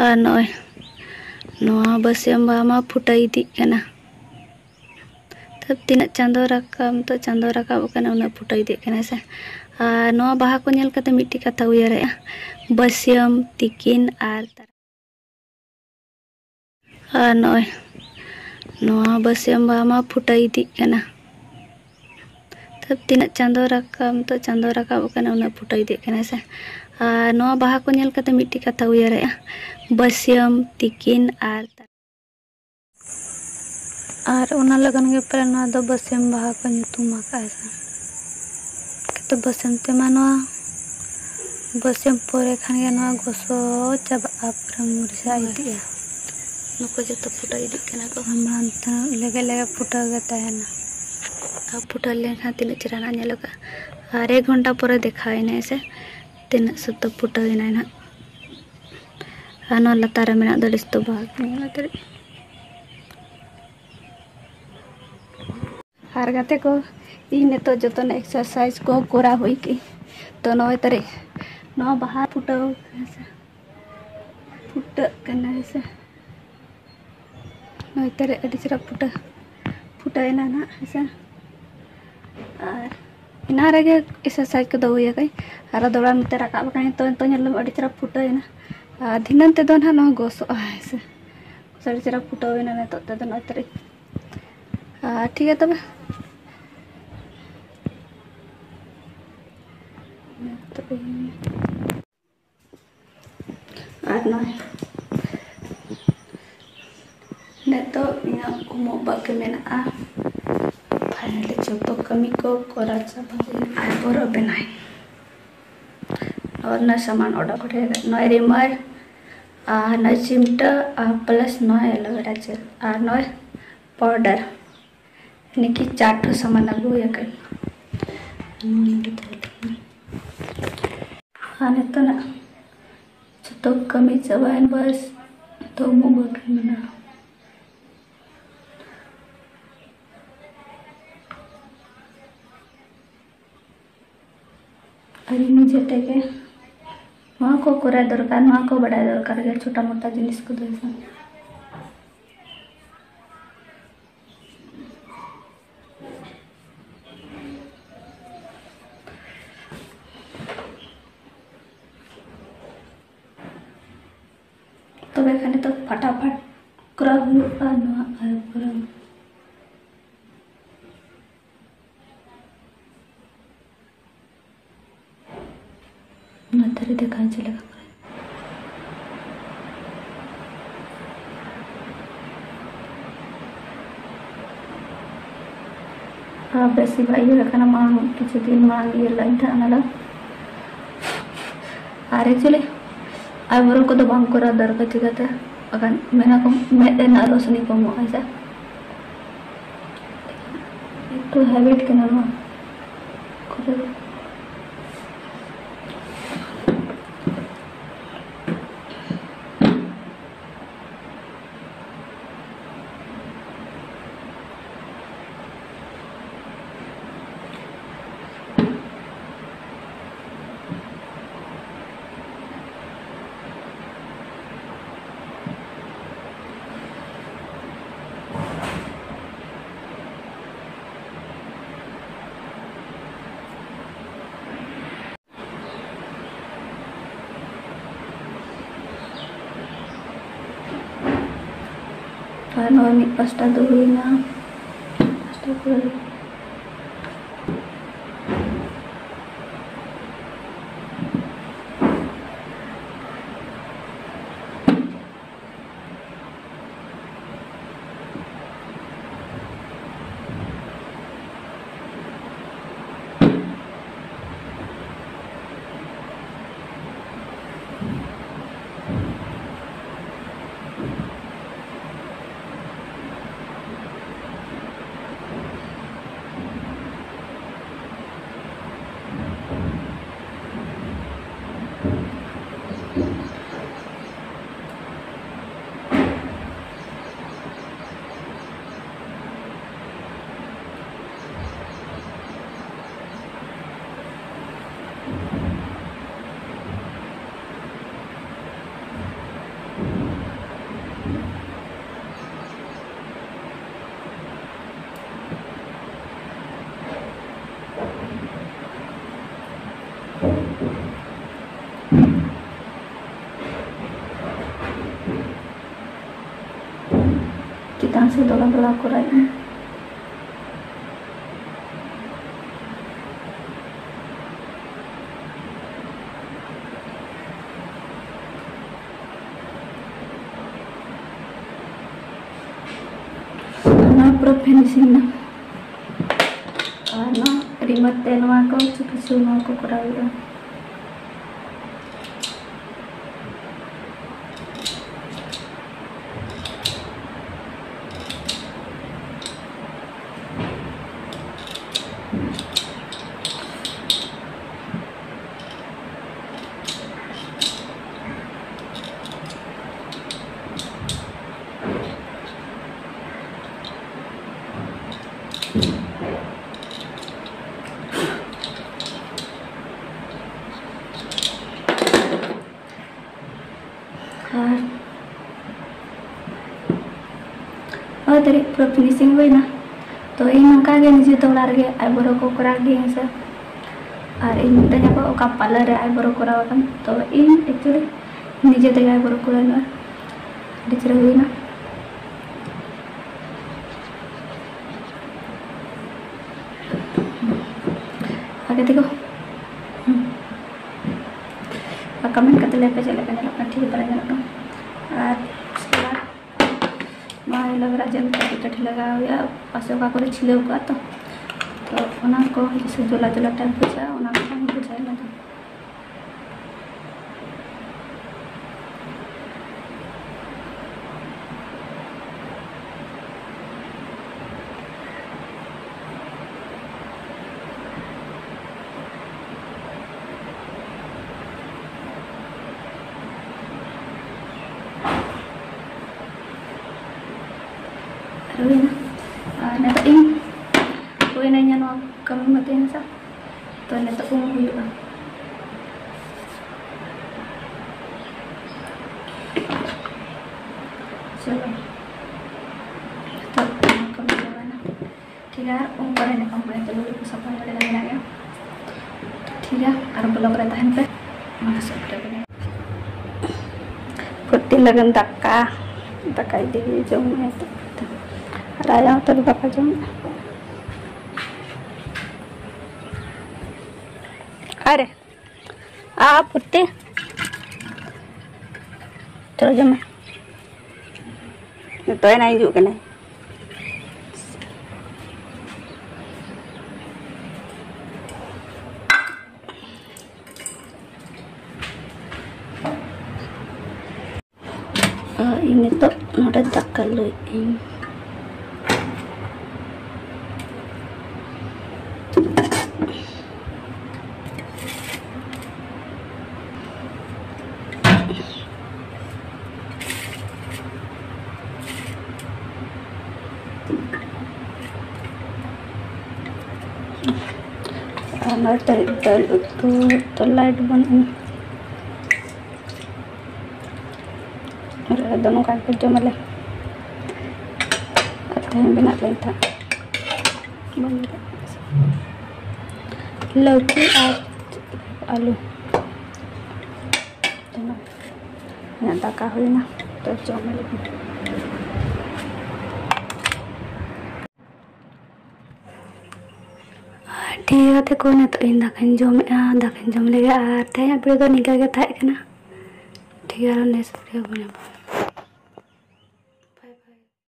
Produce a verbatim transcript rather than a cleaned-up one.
ᱟᱨ ᱱᱚᱜᱼᱚᱭ ᱱᱚᱣᱟ ᱵᱟᱹᱥᱭᱟᱹᱢ ᱵᱟᱦᱟ ᱢᱟ ᱯᱷᱩᱴᱟᱹᱣ ᱤᱫᱤᱜ ᱠᱟᱱᱟ᱾ ᱛᱚ ᱛᱤᱱᱟᱹᱜ ᱪᱟᱸᱫᱚ ᱨᱟᱠᱟᱵ, ᱱᱤᱛᱚᱜ ᱪᱟᱸᱫᱚ ᱨᱟᱠᱟᱵ ᱠᱟᱱᱟ, ᱩᱱᱟᱹᱜ ᱯᱷᱩᱴᱟᱹᱣ ᱤᱫᱤᱜ ᱠᱟᱱᱟ ᱥᱮ᱾ ᱟᱨ ᱱᱚᱣᱟ ᱵᱟᱦᱟ ᱠᱚ ᱧᱮᱞ ᱠᱟᱛᱮ ᱢᱤᱫᱴᱤᱡ ᱠᱟᱛᱷᱟ ᱩᱭᱦᱟᱹᱨ ᱦᱮᱡᱼᱟ, ᱵᱟᱹᱥᱭᱟᱹᱢ, ᱛᱤᱠᱤᱱ ᱟᱨ ᱛᱟᱨᱟᱥᱤᱧ᱾ ᱟᱨ ᱱᱚᱜᱼᱚᱭ ᱱᱚᱣᱟ ᱵᱟᱹᱥᱭᱟᱹᱢ ᱵᱟᱦᱟ ᱢᱟ ᱯᱷᱩᱴᱟᱹᱣ ᱤᱫᱤᱜ ᱠᱟᱱᱟ᱾ ᱛᱚ ᱛᱤᱱᱟᱹᱜ ᱪᱟᱸᱫᱚ ᱨᱟᱠᱟᱵ, ᱱᱤᱛᱚᱜ ᱪᱟᱸᱫᱚ ᱨᱟᱠᱟᱵ ᱠᱟᱱᱟ, ᱩᱱᱟᱹᱜ ᱯᱷᱩᱴᱟᱹᱣ ᱤᱫᱤᱜ ᱠᱟᱱᱟ ᱥᱮ᱾ ᱟᱨ ᱱᱚᱣᱟ ᱵᱟᱦᱟ ᱠᱚ ᱧᱮᱞ ᱠᱟᱛᱮ ᱢᱤᱫᱴᱤᱡ ᱠᱟᱛᱷᱟ ᱩᱭᱦᱟᱹᱨ ᱦᱮᱡᱼᱟ, ᱵᱟᱹᱥᱭᱟᱹᱢ, ᱛᱤᱠᱤᱱ ᱟᱨ ᱛᱟᱨᱟᱥᱤᱧ᱾ ᱟᱨ ᱚᱱᱟ ᱞᱟᱹᱜᱤᱫ ᱜᱮ ᱯᱟᱞᱮ ᱱᱚᱣᱟ ᱫᱚ ᱵᱟᱹᱥᱭᱟᱹᱢ ᱵᱟᱦᱟ ᱠᱚ ᱧᱩᱛᱩᱢ ᱟᱠᱟᱫᱼᱟ ᱥᱮ᱾ ᱪᱤᱠᱟᱹᱛᱮ ᱵᱟᱹᱥᱭᱟᱹᱢ ᱛᱮᱢᱟ ᱱᱚᱣᱟ ᱵᱟᱹᱥᱭᱟᱹᱢ ᱯᱚᱨᱮ ᱠᱷᱟᱱ ᱜᱮ ᱱᱚᱣᱟ ᱜᱚᱥᱚ ᱪᱟᱵᱟᱜᱼᱟ, ᱯᱩᱨᱟᱹ ᱢᱩᱨᱡᱷᱟ ᱤᱫᱤᱜᱼᱟ᱾ ᱱᱩᱠᱩ ᱡᱚᱛᱚ ᱯᱷᱩᱴᱟᱹᱣ ᱤᱫᱤᱜ ᱠᱟᱱᱟ ᱠᱚ᱾ ᱢᱟᱲᱟᱝ ᱛᱮ ᱞᱮᱜᱮ ᱞᱮᱜᱮ ᱯᱷᱩᱴᱟᱹᱣ ᱜᱮ ᱛᱟᱦᱮᱱᱟ᱾ ᱟᱨ ᱯᱷᱩᱴᱟᱹᱣ ᱞᱮᱱᱠᱷᱟᱱ ᱛᱤᱱᱟᱹᱜ ᱪᱮᱦᱨᱟ ᱱᱟᱜ ᱧᱮᱞᱚᱜᱼᱟ᱾ ᱟᱨ ᱮᱠ ᱜᱷᱚᱱᱴᱟ ᱯᱚᱨᱮ ᱫᱮᱠᱷᱟᱣ ᱮᱱᱟ ᱥᱮ ᱛᱤᱱᱟᱹᱜ ᱥᱚᱠᱛᱚ ᱯᱷᱩᱴᱟᱹᱣ ᱮᱱᱟ ᱱᱟᱜ᱾ ᱟᱨ ᱱᱚᱣᱟ ᱞᱟᱛᱟᱨ ᱨᱮ ᱢᱮᱱᱟᱜ ᱫᱚ ᱟᱹᱰᱤ ᱥᱚᱠᱛᱚ ᱵᱟᱦᱟ ᱠᱟᱱᱟ, ᱧᱮᱞ ᱫᱟᱲᱮᱭᱟᱜ᱾ ᱟᱨ ᱜᱟᱛᱮ ᱠᱚ, ᱤᱧ ᱱᱤᱛᱚᱜ ᱡᱚᱛᱚᱱᱟᱜ exercise ᱠᱚ ᱠᱚᱨᱟᱣ ᱦᱩᱭ ᱠᱮᱫ᱾ ᱛᱚ ᱱᱚᱜᱼᱚᱭ ᱛᱟᱨᱮ ᱱᱚᱣᱟ ᱵᱟᱦᱟ ᱯᱷᱩᱴᱟᱹᱣ ᱦᱮᱸ ᱥᱮ, ᱯᱷᱩᱴᱟᱹᱜ ᱠᱟᱱᱟ ᱦᱮᱸ ᱥᱮ᱾ ᱱᱚᱜᱼᱚᱭ ᱛᱟᱨᱮ ᱟᱹᱰᱤ ᱪᱮᱦᱨᱟ ᱯᱷᱩᱴᱟᱹ-, ᱯᱷᱩᱴᱟᱹᱣ ᱮᱱᱟ ᱱᱟᱦᱟᱜ ᱦᱮᱸ ᱥᱮ᱾ ᱟᱨ ᱮᱱᱟᱝ ᱨᱮᱜᱮ exercise ᱠᱚᱫᱚ ᱦᱩᱭ ᱟᱠᱟᱱ᱾ ᱟᱨ ᱫᱚᱲᱟ ᱱᱚᱛᱮ ᱨᱟᱠᱟᱵ ᱟᱠᱟᱱ, ᱱᱤᱛᱚᱜ, ᱱᱤᱛᱚᱜ ᱧᱮᱞ ᱢᱮ ᱟᱹᱰᱤ ᱪᱮᱦᱨᱟ ᱯᱷᱩᱴᱟᱹᱣ ᱮᱱᱟ᱾ ᱟᱨ ᱫᱷᱤᱱᱟᱹᱱ ᱛᱮᱫᱚ ᱱᱟᱦᱟᱜ ᱱᱚᱣᱟ ᱜᱚᱥᱚᱜᱼᱟ ᱦᱮᱸ ᱥᱮ᱾ ᱟᱹᱰᱤ ᱪᱮᱦᱨᱟ ᱯᱷᱩᱴᱟᱹᱣ ᱮᱱᱟ ᱱᱤᱛᱚᱜ ᱛᱮᱫᱚ ᱱᱚᱜᱼᱚᱭ ᱛᱟᱨᱮ᱾ ᱟᱨ ᱴᱷᱤᱠ ᱜᱮᱭᱟ ᱛᱚᱵᱮ᱾ ᱟᱨ ᱱᱚᱜᱼᱚᱭ ᱱᱤᱛᱚᱜ ᱤᱧᱟᱹᱜ ᱩᱢᱩᱜ ᱵᱟᱹᱠᱤ ᱢᱮᱱᱟᱜᱼᱟ᱾ Finally ᱡᱚᱛᱚ ᱠᱟᱹᱢᱤ ᱠᱚ ᱠᱚᱨᱟᱣ ᱪᱟᱵᱟ ᱦᱩᱭ ᱟᱨ ᱵᱚᱨᱚ ᱵᱮᱱᱟᱣ᱾ ᱟᱨ ᱱᱚᱣᱟ ᱥᱟᱢᱟᱱ ᱚᱰᱚᱠ ᱨᱮ ᱱᱚᱜᱼᱚᱭ ᱨᱤᱢᱟᱨ ᱟᱨ ᱱᱚᱜᱼᱚᱭ ᱪᱤᱢᱴᱟᱹ ᱟᱨ plus ᱱᱚᱜᱼᱚᱭ aloe vera gel ᱟᱨ ᱱᱚᱜᱼᱚᱭ powder᱾ ᱱᱤᱠᱤ ᱪᱟᱨ ᱴᱷᱚ ᱥᱟᱢᱟᱱ ᱟᱹᱜᱩ ᱦᱩᱭ ᱟᱠᱟᱱ᱾ ᱟᱨ ᱱᱤᱛᱚᱜ ᱱᱟᱜ ᱡᱚᱛᱚ ᱠᱟᱹᱢᱤ ᱪᱟᱵᱟᱭᱮᱱ, ᱵᱟᱥ ᱱᱤᱛᱚᱜ ᱩᱢᱩᱜ ᱵᱟᱹᱠᱤ ᱢᱮᱱᱟᱜᱼᱟ᱾ ᱟᱨ ᱱᱤᱡᱮ ᱛᱮᱜᱮ ᱱᱚᱣᱟ ᱠᱚ ᱠᱚᱨᱟᱣ ᱫᱚᱨᱠᱟᱨ, ᱱᱚᱣᱟ ᱠᱚ ᱵᱟᱰᱟᱭ ᱫᱚᱨᱠᱟᱨ ᱜᱮ, ᱪᱷᱳᱴᱟ ᱢᱳᱴᱟ ᱡᱤᱱᱤᱥ ᱠᱚᱫᱚ ᱦᱮᱸ ᱥᱮ᱾ ᱛᱚᱵᱮ ᱠᱷᱟᱱ ᱱᱤᱛᱚᱜ ᱯᱷᱟᱴᱟᱯᱷᱟᱴ ᱠᱚᱨᱟᱣ ᱦᱩᱭᱩᱜᱼᱟ ᱱᱚᱣᱟ ᱟᱭᱵᱨᱳ᱾ ᱱᱚᱛᱮ ᱨᱮ ᱫᱮᱠᱷᱟᱣ ᱪᱮᱫ ᱞᱮᱠᱟ ᱠᱚᱨᱟᱣ᱾ ᱟᱨ ᱵᱮᱥᱤ ᱵᱟᱭ ᱤᱭᱟᱹ ᱟᱠᱟᱱᱟ, ᱢᱟᱲᱟᱝ ᱠᱤᱪᱷᱩ ᱫᱤᱱ ᱢᱟᱲᱟᱝ ᱤᱭᱟᱹ ᱞᱮᱫᱟᱹᱧ ᱛᱟᱦᱮᱸ ᱚᱱᱟ ᱫᱚ᱾ ᱟᱨ actually eyebrow ᱠᱚᱫᱚ ᱵᱟᱝ ᱠᱚᱨᱟᱣ ᱫᱚᱨᱠᱟᱨ, ᱪᱤᱠᱟᱹᱛᱮ ᱵᱟᱠᱷᱟᱱ ᱢᱮᱱᱟ ᱠᱚ ᱢᱮᱫ ᱨᱮᱱᱟᱜ ᱨᱳᱥᱱᱤ ᱠᱚᱢᱚᱜᱼᱟ ᱥᱮ᱾ ᱮᱠᱴᱩ habit ᱠᱟᱱᱟ ᱱᱚᱣᱟ ᱠᱚᱨᱮ᱾ ᱟᱨ ᱱᱚᱜᱼᱚᱭ ᱢᱤᱫ ᱯᱟᱥᱴᱟ ᱫᱚ ᱦᱩᱭᱱᱟ, ᱯᱟᱥᱴᱟ ᱯᱩᱨᱟᱹ᱾ ᱫᱚᱞᱟ ᱫᱚᱞᱟ ᱠᱚᱨᱟᱣᱮᱫᱼᱟ᱾ ᱱᱚᱣᱟ ᱯᱩᱨᱟᱹ finishing ᱮᱱᱟ᱾ ᱟᱨ ᱱᱚᱣᱟ primer ᱛᱮ ᱱᱚᱣᱟ ᱠᱚ ᱠᱤᱪᱷᱩ ᱠᱤᱪᱷᱩ ᱱᱚᱣᱟ ᱠᱚ ᱠᱚᱨᱟᱣ ᱦᱩᱭᱩᱜᱼᱟ᱾ ᱟᱨ ᱦᱳᱭ, ᱛᱟᱹᱨᱤᱡ ᱯᱩᱨᱟᱹ finishing ᱦᱩᱭᱱᱟ᱾ ᱛᱚ, ᱤᱧ ᱱᱚᱝᱠᱟ ᱜᱮ ᱱᱤᱡᱮ ᱛᱮ ᱚᱲᱟᱜ ᱨᱮᱜᱮ eyebrow ᱠᱚ ᱠᱚᱨᱟᱣ ᱜᱤᱭᱟᱹᱧ ᱥᱮ᱾ ᱟᱨ ᱤᱧ ᱢᱤᱛᱟᱹᱧᱟ ᱠᱚ, "ᱚᱠᱟ parlour ᱨᱮ eyebrow ᱠᱚᱨᱟᱣ ᱟᱠᱟᱱ?" ᱛᱚ, ᱤᱧ actually ᱱᱤᱡᱮ ᱛᱮᱜᱮ eyebrow ᱠᱚᱨᱟᱣ ᱦᱩᱭᱩᱜᱼᱟ᱾ ᱟᱹᱰᱤ ᱪᱮᱦᱨᱟ ᱦᱩᱭᱱᱟ᱾ ᱟᱨ ᱜᱟᱛᱮ ᱠᱚ, ᱦᱩᱸ᱾ ᱟᱨ comment ᱠᱟᱛᱮ ᱞᱟᱹᱭ ᱯᱮ ᱪᱮᱫ ᱞᱮᱠᱟ ᱧᱮᱞᱚᱜ ᱠᱟᱱᱟ, ᱴᱷᱤᱠ ᱜᱮ ᱯᱟᱞᱮ ᱧᱮᱞᱚᱜ ᱠᱟᱱᱟ᱾ ᱟᱨ ᱩᱥᱠᱮ ᱵᱟᱫ ᱱᱚᱣᱟ aloe vera gel ᱠᱟᱹᱴᱤᱡ ᱠᱟᱹᱴᱤᱡ ᱞᱟᱜᱟᱣ ᱦᱩᱭᱩᱜᱼᱟ, ᱯᱟᱥᱮ ᱚᱠᱟ ᱠᱚᱨᱮ ᱪᱷᱤᱞᱟᱹᱣ ᱠᱚᱜᱼᱟ ᱛᱚ, ᱛᱚ ᱚᱱᱟ ᱠᱚ ᱡᱮᱭᱥᱮ ᱡᱚᱞᱟ ᱡᱚᱞᱟ type ᱵᱩᱡᱷᱟᱹᱜᱼᱟ, ᱚᱱᱟ ᱠᱚ ᱵᱟᱝ ᱵᱩᱡᱷᱟᱹᱜᱼᱟ ᱤᱱᱟᱹ ᱫᱚ᱾ ᱦᱩᱭᱱᱟ᱾ ᱟᱨ ᱱᱤᱛᱚᱜ ᱤᱧ ᱦᱩᱭᱱᱟ ᱤᱧᱟᱹᱜ ᱱᱚᱣᱟ ᱠᱟᱹᱢᱤ ᱢᱟ ᱛᱮᱦᱮᱧ ᱥᱟ᱾ ᱛᱚ ᱱᱤᱛᱚᱜ ᱩᱢ ᱦᱩᱭᱩᱜᱼᱟ᱾ ᱪᱚᱞᱚ᱾ ᱱᱤᱛᱚᱜ ᱱᱚᱣᱟ ᱠᱟᱹᱢᱤ ᱪᱟᱵᱟᱭᱮᱱᱟ᱾ ᱴᱷᱤᱠ ᱜᱮᱭᱟ, ᱟᱨ ᱩᱢ ᱯᱚᱨᱮ ᱧᱟᱯᱟᱢ ᱦᱩᱭᱩᱜᱼᱟ᱾ ᱛᱚ ᱞᱩᱜᱽᱲᱤ ᱠᱚ ᱥᱟᱯᱷᱟ ᱦᱩᱭᱩᱜᱼᱟ, ᱟᱹᱰᱤ ᱜᱟᱱ ᱢᱮᱱᱟᱜ ᱜᱮᱭᱟ᱾ ᱴᱷᱤᱠ ᱜᱮᱭᱟ, ᱟᱨ vlog ᱨᱮ ᱛᱟᱦᱮᱱ ᱯᱮ᱾ ᱢᱟ ᱥᱩᱠ ᱨᱮ ᱢᱮᱱᱟᱜ ᱯᱷᱩᱨᱛᱤ ᱞᱟᱹᱜᱤᱫ ᱫᱟᱠᱟ, ᱫᱟᱠᱟ ᱤᱫᱤ ᱦᱩᱭᱩᱜᱼᱟ, ᱡᱚᱢ ᱦᱩᱭᱩᱜᱼᱟ᱾ ᱛᱟᱭᱚᱢ ᱛᱮᱫᱚ ᱫᱟᱠᱟ ᱡᱚᱢ᱾ ᱟᱨᱮ, ᱟ, ᱯᱩᱴᱤ᱾ ᱪᱚᱞᱚ ᱡᱚᱢ ᱢᱮ᱾ ᱱᱤᱛᱚᱜ ᱮᱱᱟ ᱦᱤᱡᱩᱜ ᱠᱟᱱᱟᱭ᱾ ᱟᱨ ᱤᱧ ᱱᱤᱛᱚᱜ ᱱᱚᱰᱮ ᱫᱟᱠᱟ ᱞᱩᱭᱮᱫ ᱟᱹᱧ᱾ ᱟᱨ ᱱᱚᱜᱼᱚᱭ ᱫᱟᱹᱞ, ᱫᱟᱹᱞ ᱩᱛᱩ ᱫᱚ ᱞᱟᱭᱤᱴ ᱵᱟᱹᱱᱩᱜᱼᱟ᱾ ᱟᱨ ᱟᱞᱮ ᱫᱚ ᱱᱚᱝᱠᱟ ᱜᱮ ᱡᱚᱢᱟᱞᱮ᱾ ᱟᱨ ᱛᱮᱦᱮᱧ ᱵᱮᱱᱟᱜ ᱞᱮᱱ ᱛᱟᱦᱮᱸᱫ ᱞᱟᱹᱣᱠᱤ ᱟᱨ ᱟᱹᱞᱩ᱾ ᱤᱧᱟᱹᱜ ᱫᱟᱠᱟ ᱦᱩᱭᱱᱟ, ᱛᱚ ᱡᱚᱢ ᱟᱞᱮ᱾ ᱟᱨ ᱴᱷᱤᱠ ᱜᱮᱭᱟ ᱜᱟᱛᱮ ᱠᱚ, ᱱᱤᱛᱚᱜ ᱤᱧ ᱫᱟᱠᱟᱧ ᱡᱚᱢᱮᱫᱼᱟ, ᱫᱟᱠᱟᱧ ᱡᱚᱢ ᱞᱮᱜᱮ᱾ ᱟᱨ ᱛᱮᱦᱮᱧᱟᱜ video ᱫᱚ ᱱᱤᱝᱠᱟᱹ ᱜᱮ ᱛᱟᱦᱮᱸ ᱠᱟᱱᱟ᱾ ᱴᱷᱤᱠ ᱜᱮᱭᱟ, ᱟᱨᱦᱚᱸ next video ᱵᱚᱱ ᱧᱟᱯᱟᱢᱟ᱾